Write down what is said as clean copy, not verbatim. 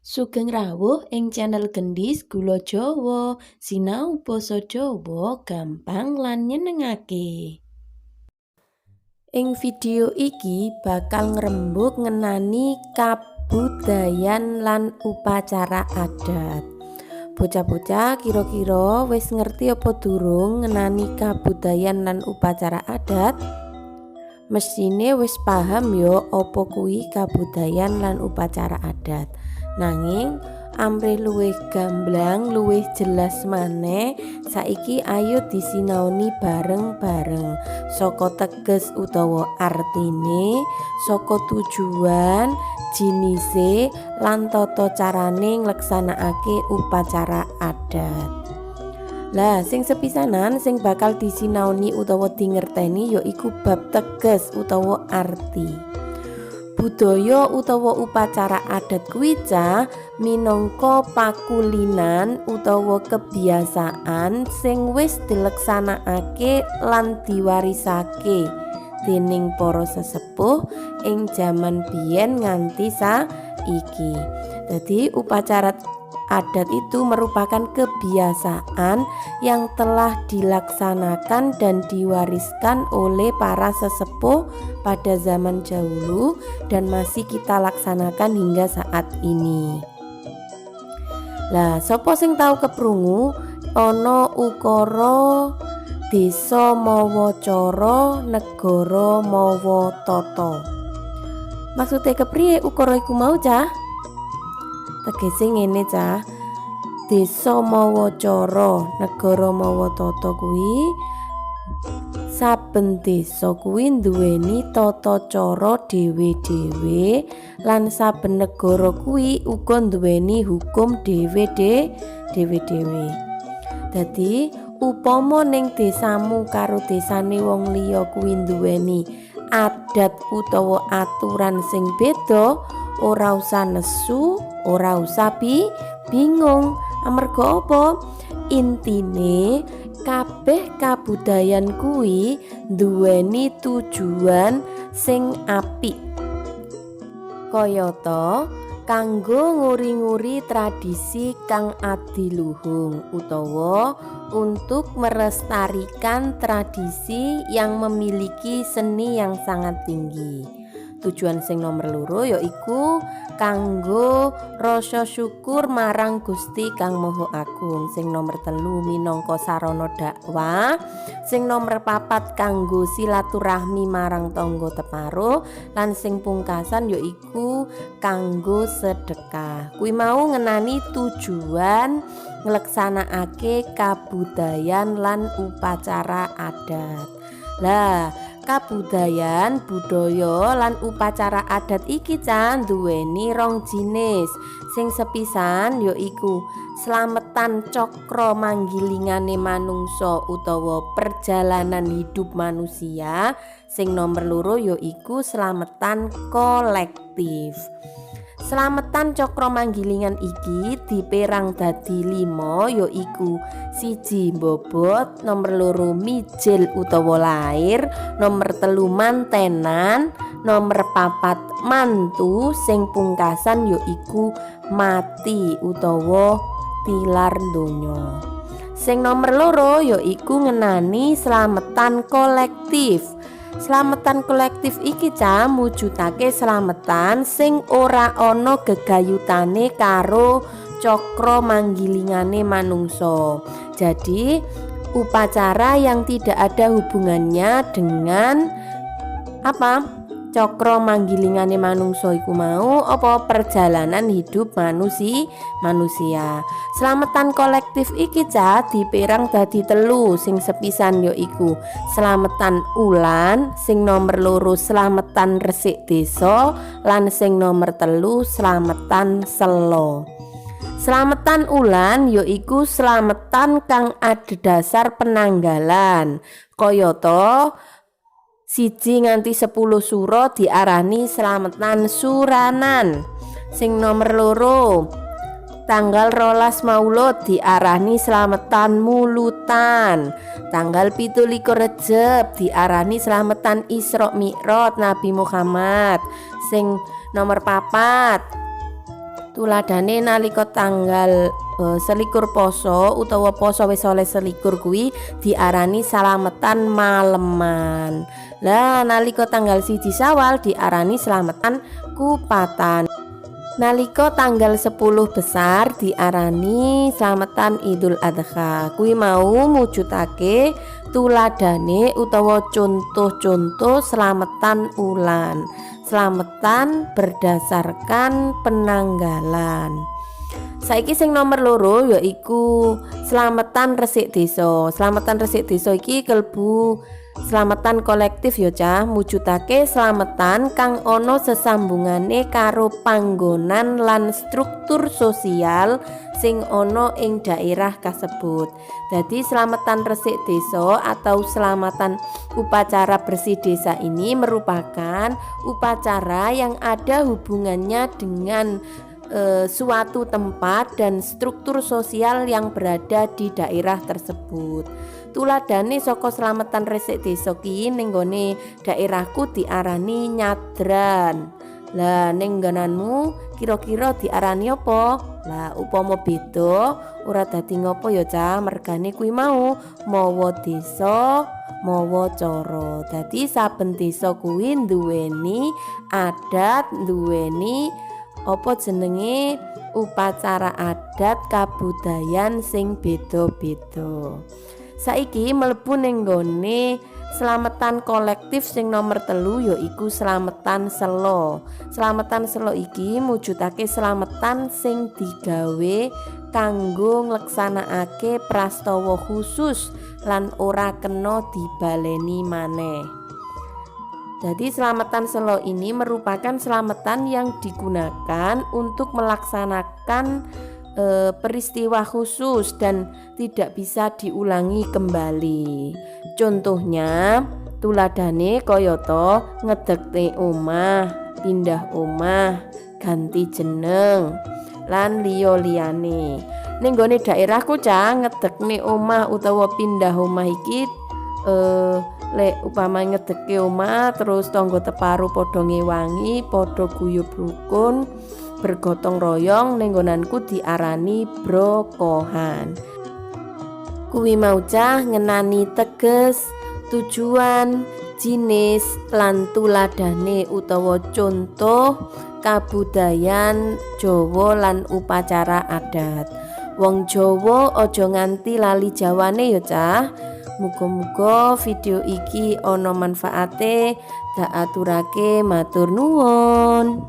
Sugeng rawuh ing channel Gendhis Gula Jawa, sinau basa Jawa gampang lan nyenengake. Ing video iki bakal ngrembug ngenani kabudayan lan upacara adat. Bocah-bocah kira-kira wis ngerti apa durung ngenani kabudayan lan upacara adat? Mesthine wis paham ya apa kuwi kabudayan lan upacara adat. Nanging amrih luwih gamblang, luwih jelas maneh, saiki ayo disinaoni bareng-bareng saka teges utawa artine, saka tujuan, jinise, lan tata carane ngleksanakake upacara adat. Lah, sing sepisanan sing bakal disinaoni utawa dingerteni yaiku bab teges utawa arti. Budaya utawa upacara adat kuwi, cah, minangka pakulinan utawa kebiasaan sing wis dileksanakake lan diwarisake dening para sesepuh ing jaman biyen nganti saiki. Dadi upacara adat itu merupakan kebiasaan yang telah dilaksanakan dan diwariskan oleh para sesepuh pada zaman dahulu dan masih kita laksanakan hingga saat ini. Lah, sapa sing tau keprungu ana ukara desa mawa cara, negara mawa tata? Maksude kepriye ukara iku mau, cah? Tegese ngene, cah. Desa mawa cara, negara mawa tata kuwi saben desa kuwi nduweni tata cara dhewe-dhewe lan saben negara kuwi uga nduweni hukum dhewe-dhewe. Dadi upama ning desamu karo desane wong liya kuwi nduweni adat utawa aturan sing beda, ora usah nesu, ora usah bingung. Amarga apa? Intine kabeh kabudayan kuwi nduweni tujuan sing apik. Kayata kanggo nguri-nguri tradisi kang adiluhung utawa untuk melestarikan tradisi yang memiliki seni yang sangat tinggi. Tujuan sing nomor loro yaiku kanggo rasa syukur marang Gusti Kang Maha Agung. Sing nomor telu minangka sarana dakwah. Sing nomor papat kanggo silaturahmi marang tangga teparo lan sing pungkasan yaiku kanggo sedekah. Kuwi mau ngenani tujuan ngleksanakake kabudayan lan upacara adat. Lah, kabudayan, budaya lan upacara adat iki, cah, nduweni rong jinis. Sing sepisan yaiku slametan cakra manggilingane manungsa utawa perjalanan hidup manusia. Sing nomor loro yaiku slametan kolektif. Slametan cakra manggilingan iki diperang dadi lima, yaiku siji mbobot, nomor loro mijil utawa lair, nomor telu mantenan, nomor papat mantu, sing pungkasan yaiku mati utawa tilar donya. Sing nomor loro yaiku ngenani slametan kolektif. Slametan kolektif iki, cah, mujudake slametan sing ora ana gegayutane karo cakra manggilingane manungsa. Jadi upacara yang tidak ada hubungannya dengan apa? Cakra manggilingane manungsa iku mau apa perjalanan hidup manusia. Slametan kolektif iki, cah, diperang dadi telu. Sing sepisan yaiku slametan ulan, sing nomor loro slametan resik desa, lan sing nomor telu slametan selo. Slametan ulan yaiku slametan kang adhedhasar penanggalan. Kayata 1 nganti 10 Suro diarani slametan suranan. Sing nomor loro tanggal 12 Maulud diarani slametan mulutan. Tanggal 27 Rejeb diarani slametan Isra Mi'raj Nabi Muhammad. Sing nomor papat Tuladane nalika tanggal 21 poso utawa poso wis oleh 21 kuwi diarani slametan maleman. Lah, nalika tanggal 1 Syawal diarani slametan kupatan. Nalika tanggal 10 besar diarani slametan Idul Adha. Kuwi mau mujudake tuladane utawa contoh-contoh slametan ulan. Slametan berdasarkan penanggalan. Saiki sing nomor 2 yaiku slametan resik desa. Slametan resik desa iki kelbu slametan kolektif ya, Cah, mujudake slametan kang ana sesambungane karo panggonan lan struktur sosial sing ana ing daerah kasebut. Dadi slametan resik desa atau selamatan upacara bersih desa ini merupakan upacara yang ada hubungannya dengan suatu tempat dan struktur sosial yang berada di daerah tersebut. Tuladane saka slametan resik desa ki ning gone daerahku diarani nyadran. Lah, ning nggonanmu kira-kira diarani apa? Lah, upama beda ora dadi ngopo ya, Cah, mergane kuwi mau mawa desa mawa cara. Dadi saben desa kuwi nduweni adat, nduweni apa jenenge, upacara adat kabudayan sing beda-beda. Saiki mlebu ning gone slametan kolektif sing nomor 3, yaiku slametan selo. Slametan selo iki mujudake slametan sing digawe kanggo ngleksanakake prastawa khusus lan ora kena dibaleni maneh. Jadi slametan selo ini merupakan slametan yang digunakan untuk melaksanakan peristiwa khusus dan tidak bisa diulangi kembali. Contohnya tuladane kayata ngedekne omah, pindah omah, ganti jeneng, lan liya-liyane. Ning gone daerahku, Cah, ngedekne omah utawa pindah omah iki lek upama ngedekke omah terus tangga teparo padha ngewangi, padha guyub rukun, bergotong royong, ning nggonanku diarani brokohan. Kuwi mau, Cah, ngenani teges, tujuan, jinis lan tuladane utawa contoh kabudayan Jawa lan upacara adat. Wong Jawa aja nganti lali jawane ya, Cah. Muga-muga video iki ana manfaate. Tak aturake matur nuwun.